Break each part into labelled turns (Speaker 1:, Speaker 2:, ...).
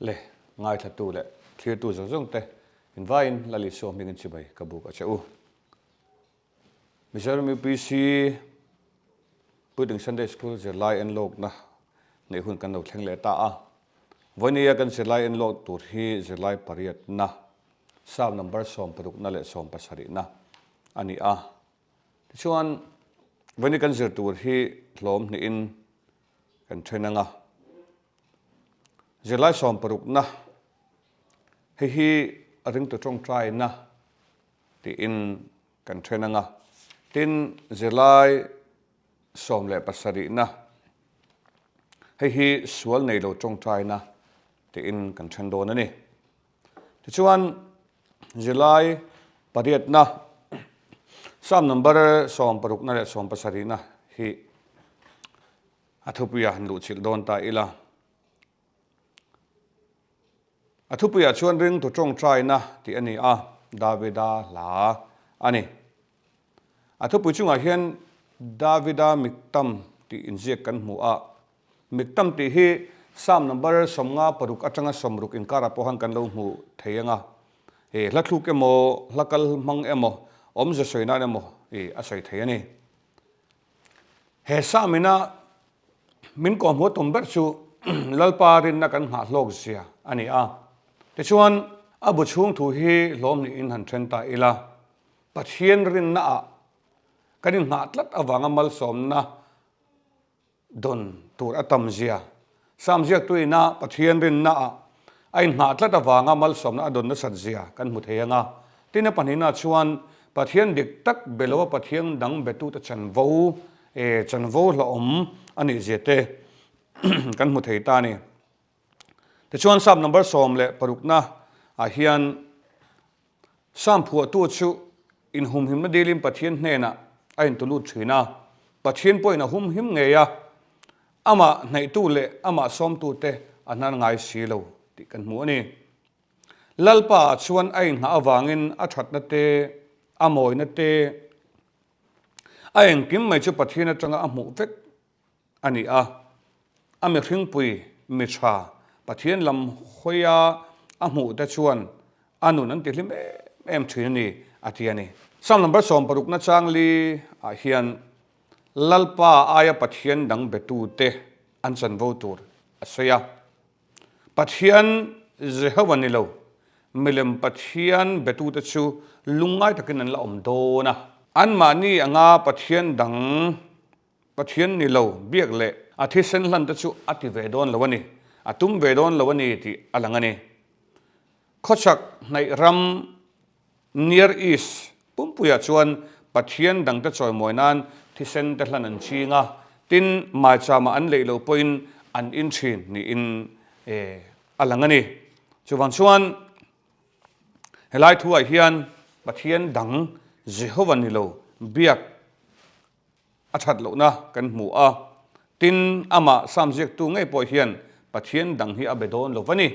Speaker 1: Le ngaithlatu leh thlirtu zawng zawng te invaiin Lal Isua hmingin chibai ka buk a che u. Mizoram UPC Puitling Sunday School zirlai enlawkna neih hun kan lo thleng leh ta a. Vawinia kan zirlai enlawk tur hi zirlai pariatna, Psalm number sawmparukna leh sawmpasarihna a ni a. Tichuan, vawinia kan zir tur hi hlawm hnihin kan then ang a. Zirlai sawmparukna, hei hi a ringtu tawngtaina tiin kan then ang a. Tin, zirlai 17na, hei hi sual nei lo tawngtaina tiin kan then dawn a ni. Tichuan, zirlai pariatna, Psalm number sawmparukna leh sawmpasarihna hi A thupuiah han luhchilh dawn ta ila. A thupuiah chuan ringtu tawngtaina tih a ni a, Davida hla a ni. A thupui chungah hian Davida Miktam tih inziak kan hmu a. Miktam tih hi Psalm number 56 atanga 60 inkarah pawh han kan lo hmu thei ang a. Hla thluk emaw, hla kal hmang emaw, awmze sawi nan emaw a sawi thei a ni. He Samina min kawhhmuh tum ber chu Lalpa rinna kan nghah hlawk zia a ni a. Tichuan, a bu chhung thu hi hlawm niin han then ta ila, Pathian rinnaah kan inghah tlat avanga malsawmna Dawn tur a tam zia. Sam ziaktuina Pathian rinnaah a inhnah tlat avanga malsawmna a dawn nasat zia kan hmu thei ang a. Tin a pahnihna chuan Pathian dik tak be loa Pathian dang betute chanvo, e, chanvo hlauhawm a nih zia te kan hmu thei ta a ni. Tichuan Sam number 16 na ah hian Sam phuahtu chu inhumhimna dilin Pathian hnenah a intulut thin a, Pathian pawhin a humhim ngei a, amah hnaihtu leh amah sawmtute a hnar ngai si lo tih kan hmu a ni. Lalpa ah chuan a inghah avangin a thatna te, a mawina te, a engkim mai chu Pathian atanga a hmuh vek a ni a, a mihringpui mi tha Pathian lam hawia a hmuh te chuan a nun an tihlim em em thin a ni, a ti a ni. Psalm number 60 na chang li ah hian Lalpa aia Pathian dang betute an chanvo tur a sawi a. Pathian Jehova ni lo, milem Pathian betute chu lungngai takin an la awm dawn a. Anmahni anga Pathian dang Pathian ni lo, biak leh a thisen hlan te chu a ti ve dawn lo a ni, a tum ve dawn lo a ni tih a lang a ni. Khawchhak hnaih ram Near East pumpuiah chuan Pathian dangte chawimawi nan thisen te hlan an ching a, tin maichama an leih loh pawhin an in thin niin a lang a ni. Chuvang chuan helai thuah hian Pathian dang Jehova ni lo, biak A that lohna kan hmu a, tin amah Sam ziaktu ngei pawh hian Pathian dang hi a be dawn lo va ni.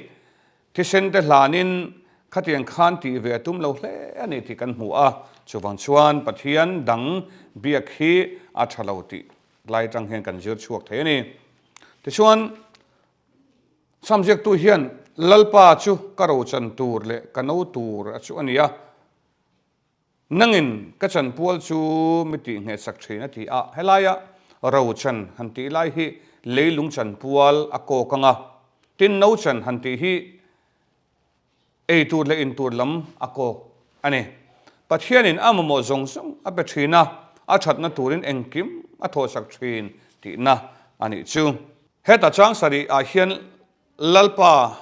Speaker 1: Thisen te hlanin khatiang khan tih ve a tum lo hle a ni tih kan hmu a, chuvang chuan Pathian dang biak hi a tha lo tih lai atang hian kan zir chhuak thei a ni. Tichuan, Sam ziaktu hian Lalpa chu ka rochan tur leh ka no tur a chu a ni a, Nangin ka chanpual chu mi tih nghehsak thin a ti a, helaia ro chan han tih lai hi leilung chanpual a kawk ang a, tin no chan han tih hi ei tur leh in tur lam a kawk a ni. Pathianin a mamawh zawng zawng a pe thin a, a thatna turin engkim a thawhsak thin tihna a nih chu. Heta chang sarih ah hian Lalpa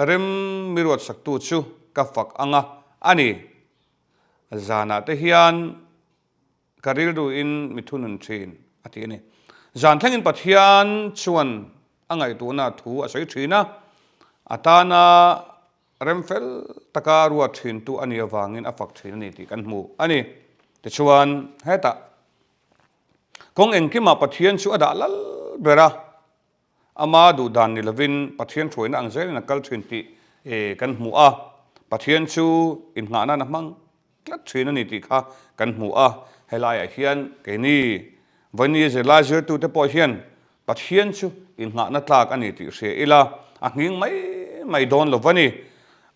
Speaker 1: rem mi ruatsaktu chu ka fak ang a, a ni. Zanah te hian ka rilruin mi thunun thin, a ti a ni. Zan thlengin Pathian chuan a ngaihtuahna thu a sawi thin a, a tana remfel taka ruat thintu a nih avangin a fak thin a ni tih kan hmu a ni. Tichuan, hetah kawng engkimah Pathian chu a dah lal ber a, Ama duh dan ni lovin Pathian hruaina ang zelin a kal thin tih kan hmu a, Pathian chu inngah nan a hmang tlat thin a ni tih kha kan hmu a. Helaiah hian keini vawiini zirlai zirtute pawh hian Pathian chu inngahna tlak a ni tih hria ila, a nghing mai mai dawn lo va ni.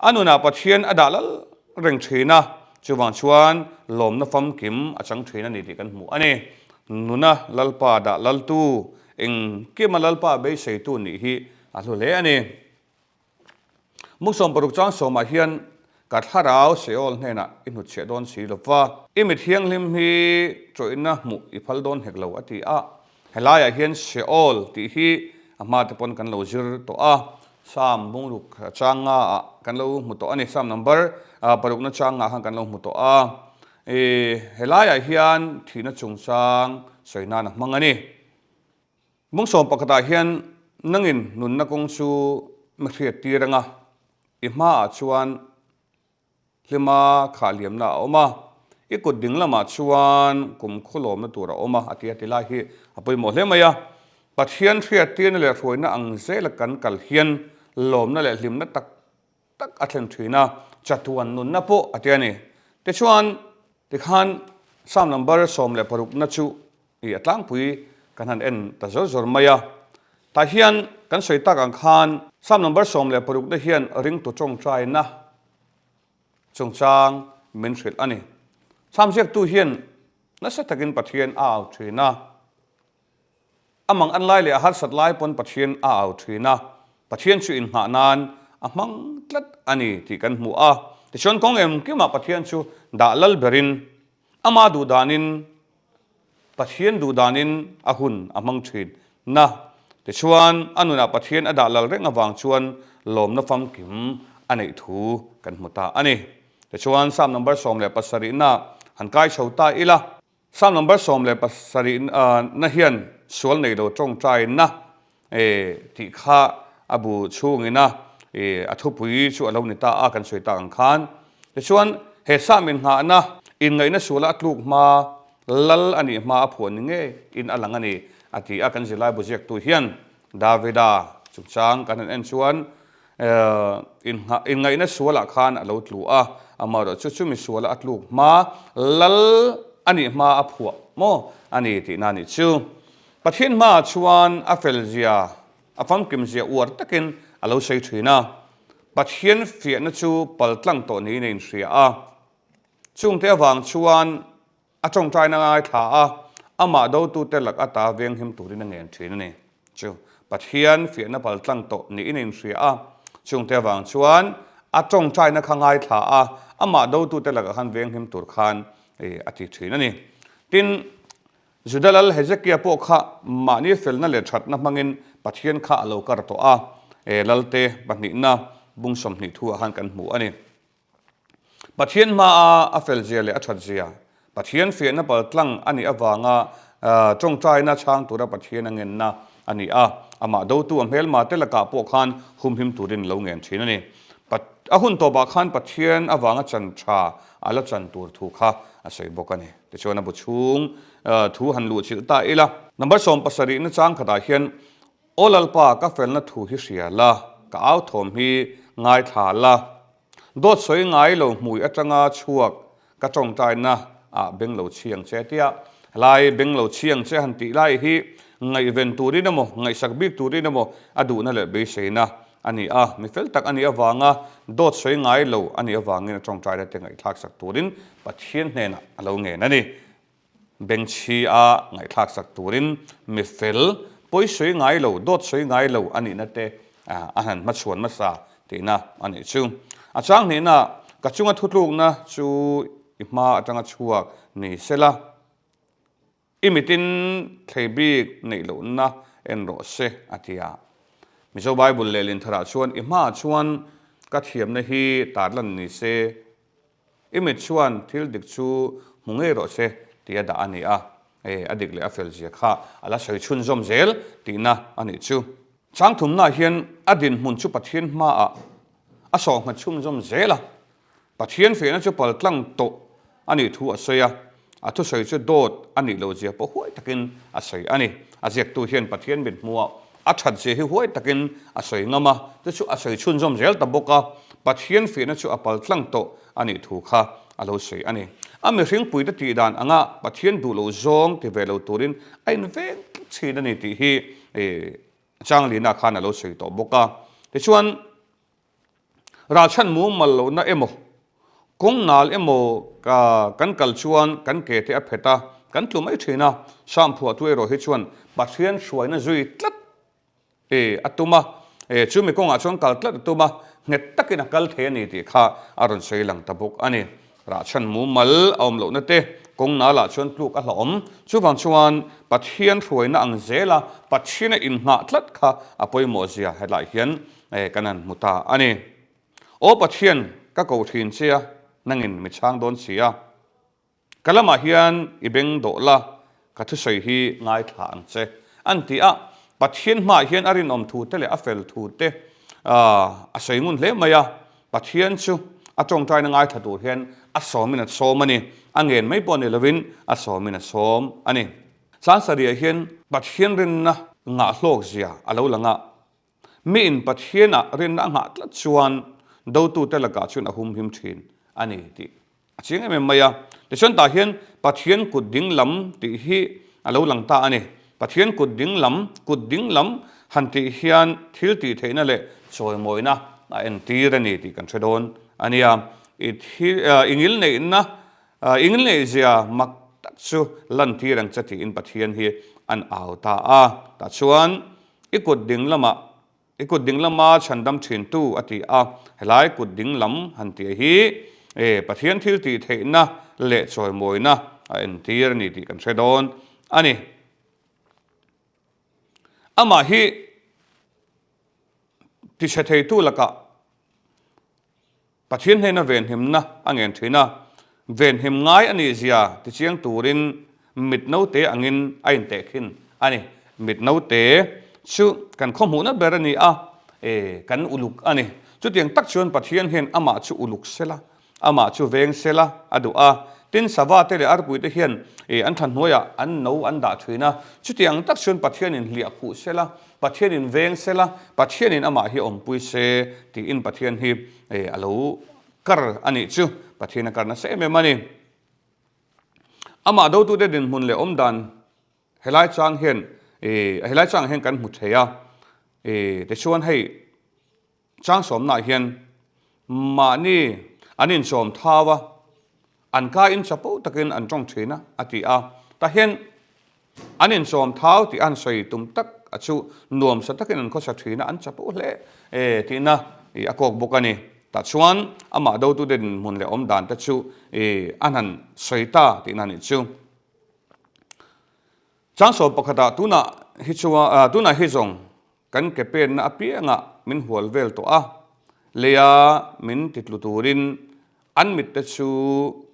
Speaker 1: A nunah Pathian a dah lal reng thin a, chuvang chuan lawmna famkim a chang thin a ni tih kan hmu a ni. Nuna Lalpa dah laltu, engkima Lalpa beiseitu nih hi a hlu hle a ni. Muk 60 chang sawmah hian ka thlarau Seol hnenah i hnutchhiah dawn si lo va, i mi thianghlim hi tawihna hmuh i phal dawn hek lo a ti a. Helaiah hian Seol tih hi a hma te pawn kan lo zir tawh a, Psalm bungruk chang nga ah kan lo hmu tawh a ni, Psalm number parukna chang nga khan kan lo hmu tawh a. Helaiah hian thihna chungchang sawi nan a hmang a ni. Bawngsawm pakhatah hian nangin nunna kawng chu mi hriat tir anga, i hmaah chuan hlima khah liamna a awm a, i kut ding lamah chuan kum khulawmna tur a awm a, a ti a ti lai hi a pawimawh hle mai a. Pathian hriat tirna leh hruaina ang zela kan kal hian lawmna leh hlimna tak tak a thlen thin a, chatuan nunna pawh a ti a ni. Tichuan, tikhan Psalm number 16 na chu i a tlangpui kan han en ta zawr zawr mai a. Tah hian kan sawi tak ang khan Psalm number 16 na hian ringtu tawngtaina chungchang min hrilh a ni. Psalm ziaktu hian nasa takin Pathian a au thin a. A mang an lai leh a harsat lai pawn Pathian a au thin a, Pathian chu inghah nan a hmang tlat a ni tih kan hmu a. Tichuan kawng engkimah Pathian chu dah lal berin, ama duh danin, Pathian duh danin a hun a hmang thin na. Tichuan a nunah Pathian a dah lal reng avang chuan lawmna famkim a neih thu kan hmu ta a ni. Tichuan Psalm number 17 na han kai chho ta ila. Psalm number 17 na hian sual nei lo tawngtai na tih kha a bu chhungin a a thupui chu a lo ni ta a kan sawi tak ang khan. Tichuan he Psalm inngahna inngaihna suala a tluk hma lal a nih hma a phuah ni ngei in a lang a ni a ti a kan zirlai bu ziaktu hian Davida chungchang kan han en chuan Inngaihna sualah khan a lo tlu a, amaherawh chu chumi suala a tluk hma lal a nih hma a phuah maw a ni tihna a nih chu. Pathian hmaah chuan a felzia, a famkimzia uar takin a lo sawi thin a, Pathian fiahna chu paltlang tawh niin a inhria a, chungte avang chuan A tawngtaina ngaithla a, amah dotute lak ata venghim turin a ngen thin a ni. Chu Pathian fiahna paltlang tawh niin a inhria a, chungte avang chuan a tawngtaina kha ngaithla a, amah dotute lakah khan venghim tur khan a ti thin a ni. Tin, Juda lal Hezekia pawh kha mahni felna leh thatna hmangin Pathian kha a lo kar tawh a, Lalte pahnihna bung 20 thu ah khan kan hmu a ni. Pathian hmaa a felzia leh a thatzia, Pathian fiahna paltlang a nih avanga tawngtaina chhang tura Pathian a ngenna a ni a, amah dotu a hmelma te lakah pawh khan humhim turin lo ngen thin a ni. A hun tawpah khan Pathian avanga chan tha a la chan tur thu kha a sawi bawk a ni. Tichuan a bu chhung thu han luhchilh ta ila. Number 70 na chang khatah hian Aw Lalpa, ka felna thu hi hria la, ka au thawm hi ngaithla la. Dawt sawi ngai lo hmui atanga chhuak ka tawngtaina ah beng lo chhiang che tia helai beng lo chhiang che han tih lai hi ngaihven turin emaw ngaihsak bik turin emaw a duhna leh beiseina a ni a, mi fel tak a nih avanga dawt sawi ngai lo a nih avangin a tawngtaina te ngaihthlak sak turin Pathian hnenah a lo ngen a ni. Bengchhi a ngaihthlak sak turin mi fel, pawi sawi ngai lo, dawt sawi ngai lo a nihna te a han hmachhuan hmasa tihna a nih chu. A chang hnihna, ka chunga thutlukna chu i hma atanga chhuak ni sela, i mitin thlei bik neih lohna en rawh se a ti a. Mizo Bible lehlin tharah chuan i hmaah chuan ka thiamna hi tarlan ni se, I mit chuan thil dik chu hmu ngei rawh se tih a dah a ni a, e, a dik leh a fel zia kha a la sawi chhunzawm zel tihna a nih chu. Changthumnaah hian a dinhmun chu Pathian hmaah a sawhnghet chhunzawm zel a, Pathian fiahna chu paltlang tawh a nih thu a sawi a, A thusawi chu dawt a nih loh zia pawh huai takin a sawi a ni. A ziaktu hian Pathian mithmuah a that zia hi huai takin a sawi ngam a, chu chu a sawi chhunzawm zel ta bawk a, Pathian fiahna chu a paltlang tawh a nih thu kha a lo sawi a ni. A mihringpuite tih dan anga Pathian duh loh zawng ti ve lo turin a inveng tlat thin a ni tih hi Changlina khan a lo sawi tawh bawk a. Tichuan. Ralchhan mumal lohna emaw, kawng nal emaw kan kal chuan kan ke te a phet a, kan tlu mai thin a. Sam phuahtu erawh hi chuan Pathian hruaina zui tlat E, a tum a. E, chu mi kawngah chuan kal tlat a tum a, nghet takin a kal thei a ni tih kha a rawn sawi lang ta bawk a ni. Rahchhan mumal a awm lohna te kawng nalah chuan tluk a hlauhawm. Chuvang chuan Pathian hruaina ang zela Pathiana inngah tlat kha a pawimawh zia hetlai hian kan han hmu ta a ni. Aw Pathian, ka ko thin che a, nangin mi chhang dawn si a. Ka lamah hian i beng dawh la, ka thusawi hi ngaithla ang che, an ti a. Pathian hmaah hian a rinawm thu te leh a fel thu te a sawi ngun hle mai a. Pathian chu a tawngtaina ngaithla tur hian a sawmin a sawm a ni. A ngen mai pawh ni lovin a sawmin a sawm a ni. Chansariah hian Pathian rinna ngahhlawk zia a lo lang a. Miin Pathianah rinna a nghah tlat chuan dotute lakah chuan a humhim thin a ni tih a chiang em em mai a. Tichuan tah hian Pathian kut ding lam tih hi a lo lang ta a ni. Pathian kut ding lam, kut ding lam han tih hian thil tih theihna leh chawimawina a entir a ni tih kan hre dawn a nia. I thil, i ngilneihna, i ngilneihzia mak tak chu lantir ang che tiin Pathian hi an au ta a. Tah chuan I kut ding lamah, i kut ding lama chhandam thintu a ti a, helai kut ding lam han tih hi e Pathian thil tih theihna leh chawimawina a entir a ni tih kan hre dawn a ni. Amah hi tichhe theitu lakah Pathian hnena venhimna a ngen thin a, venhim ngai a nih zia tichiang turin mit note angin a intehkhin a ni. Mit note chu kan khawhmuhna ber a ni a, e, kan uluk a ni. Chutiang tak chuan Pathian hian amah chu uluk sela, amah chu veng sela a duh a. Tin, sava te leh arpui te hian e, an thahnuaiah an no an dah thin a. Chutiang tak chuan Pathianin hliah khuh sela, Pathianin veng sela, Pathianin amah hi awmpui se tiin Pathian hi a lo kar a nih chu. Pathian a kar nasa em em a ni. Amah dotute dinhmun leh awmdan helai chang hian helai changah hian kan hmu thei a. Tichuan hei Chang sawmnaah hian mahni an inchawm thau a, an ka in chapo takin an tawng thin a, a ti a. Tah hian an inchawm thau tih a han sawi tum tak a chu nuamsa takin an khawsa thin a, an chapo hle e tihna i a kawk bawk a ni. Tah chuan amah dotute dinhmun leh awm dan te chu i an han sawi ta tihna a nih chu. Chang sawm pakhatah tunah hi chuan tunah hi zawng Kan ke penna apiangah min hual vel tawh a, leia min titlu turin an mitte chu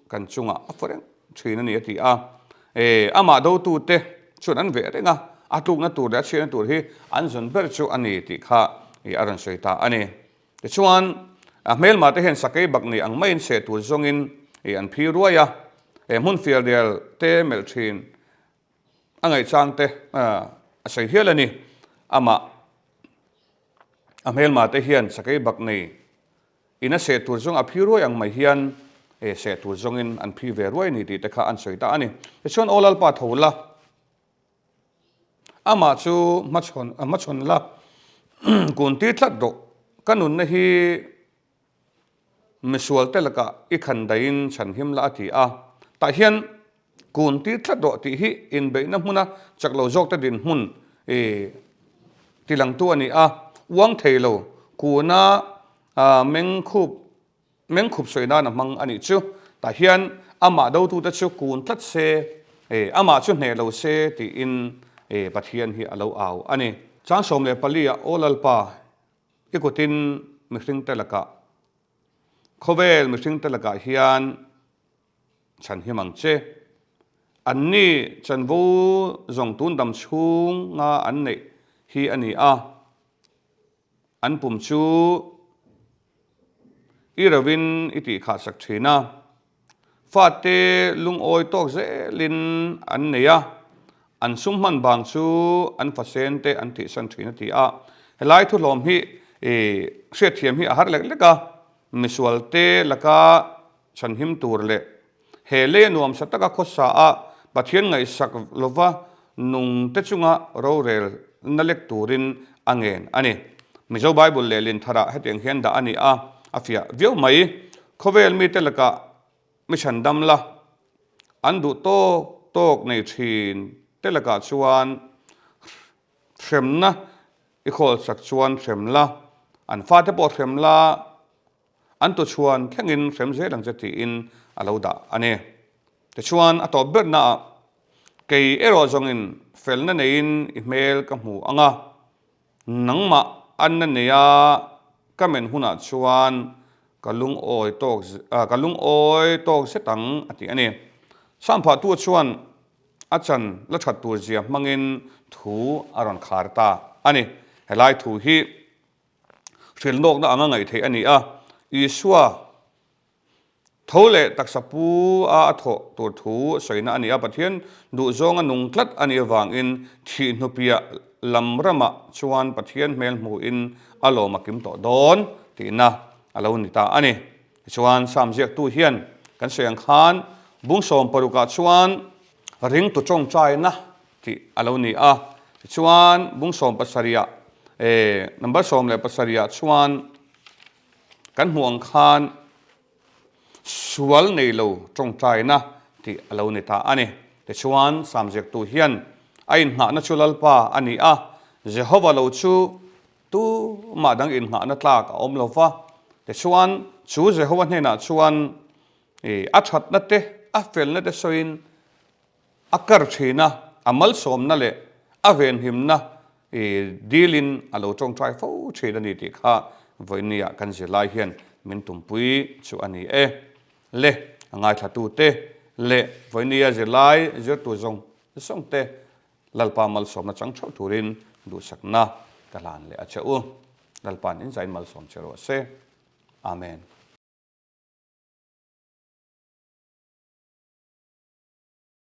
Speaker 1: kan chungah a fu reng thin a ni a ti a. E, amah dotute chuan an veh reng a, a tlukna tur leh a chhiatna tur hi an zawn ber chu a ni tih kha a rawn sawi ta a ni. Tichuan, a hmelmate hian sakei bak nei ang maiin seh tur zawngin an phi ruai a, e, hmun fialrial te melh thin A ngaihchang te a sawi hial a ni. Amah a hmelma te hian sakei bak nei in a seh tur zawng a phi ruai ang mai hian e seh tur zawngin an phi ve ruai a ni tih te kha an sawi ta a ni. Tichuan Aw Lalpa tho la, amah chu hmachhawn hmachhawn la, kun tir tlat rawh, ka nunna hi Misualte lakah i khan daihin chhanhim la a ti a. Tah hian kun tir tlat rawh tih hi inbeihna hmuna chak lo zawkte dinhmun i tilangtu a ni a. Uang thei lo kuna mengkhup mengkhup sawi nan a hmang a nih chu. Tah hian amah dotute chu kun tlat se, amah chu hneh lo se tiin Pathian hi a lo au a ni. Chang 14 ah Aw Lalpa I kutin mihringte lakah, khawvel mihringte lakah hian chhanhim ang che. Anni chanvo zawng tun dam chhunga an neih hi a ni a, an pum chu i rovin i tihkhahsak thin a. Fate lungawi tawk zelin an nei a, an sum hman vang chu an fasen te an tihsan thin a ti a. Helai thuhlawm hi hriatthiam hi a har lek lek a, misualte laka chhanhim tur leh he lei nuamsa taka khawsa a Pathian ngaihsak lova nung te chunga rorel na lek turin a ngen a ni. Mizo Bible lehlin tharah hetiang hian dah a ni a. a fiah viau mai. Khawvel mite lakah mi chhan dam la, an duh tawk tawk nei thin te lakah chuan hremna i khawlsak chuan hrem la, an fate pawh hrem la, an tuchhuan thlengin hrem zel ang che tiin a lo dah a ni. Tichuan a tawp bernaah kei erawh zawngin felna neiin i hmel ka hmu ang a, Nangmah anna neia ka men hunah chuan ka lungawi tawk ka lungawi tawk zet ang a ti a ni. Samphahtu chuan a chan la that tur zia hmangin thu a rawn khar ta a ni. Helai thu hi hrilhnawkna anga ngaih theih a ni a, Isua Tho leh taksa pu a a thawh tur thu sawina a ni a, Pathian duhzawnga nung tlat a nih avangin thih hnupiah lam ramah chuan Pathian hmel hmuhin a lawm a kim tawh dawn tihna a lo ni ta a ni. Tichuan Sam ziaktu hian kan sawi ang khan bung sawmparukah chuan ringtu tawngtaina tih a lo ni a, tichuan bung sawmpasarihah number 17ah chuan Kan hmuh ang khan sual nei lo tawngtaina tih a lo ni ta a ni. Tichuan, Sam ziaktu hian a innghahna chu Lalpa a ni a, Jehova lo chu tumah dang innghahna tlak a awm lo va. Tichuan, chu Jehova hnenah chuan a thatna te, a felna te sawiin A kar thin a, a malsawmna leh a venhimna dilin a lo tawngtai fo thin a ni tih kha vawinia kan zirlai hian min tumpui chu a ni e. Le, a ngaithlatute leh vawinia zirlai zirtu zawng zawng te Lalpa malsawmna chang theuh turin duhsakna ka hlan leh a che u. Lalpa'n inzain malsawm che rawh se. Amen.